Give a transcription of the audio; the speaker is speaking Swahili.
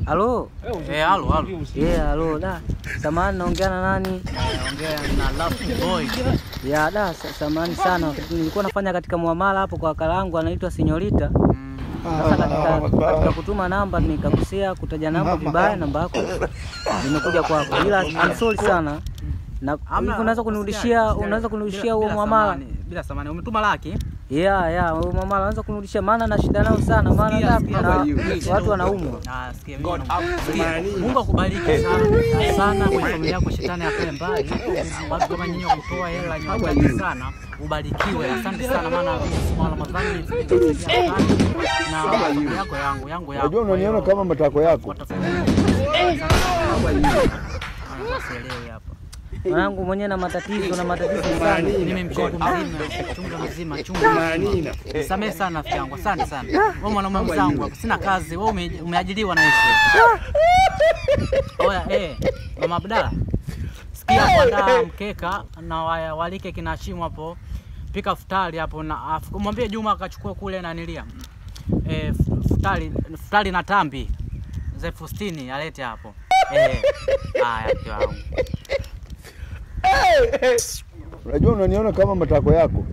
Halo? Halo, halo. Yeah, halo da. Samahani, naongea na nani? Ongea na Love Boy. Ya da, samahani sana. Nilikuwa nafanya katika muamala hapo kwa wakala wangu anaitwa Sinyorita. Sasa katika kutuma namba nikakosea kutaja namba vibaya, namba yako nimekuja kwako. Ila I'm sorry sana. Na hivi unaweza kunirudishia, unaweza kunirudishia huo muamala? Bila samahani, umetuma laki? Yeah, huo muamala unaweza kunirudishia, maana na shida nao sana, maana watu wanaumwa. Ah, sikia mimi. Mungu akubariki sana sana kwa familia yako, shetani akae mbali. Watu kama nyinyi kutoa hela ni wachache sana. Ubarikiwe. Asante sana, maana Ramadhani na familia yako yangu yangu yako. Unajua unaniona kama matako yako. Sielewi hapa. Mwanangu mwenyewe na matatizo sana. Mimi mchungu mzima, chungu mzima. Nisamehe sana rafiki yangu, asante sana. Wewe mwanaume mwenzangu, sina kazi, wewe umeajiriwa na Yesu. Oya, Mama Abdalla. Sikia hapo, mkeka na walike kina Hashim hapo. Pika futari hapo na mwambie Juma akachukua kule na nilia. Futari na tambi za 60,000 alete hapo. Haya mke wangu. Unajua unaniona kama matako yako.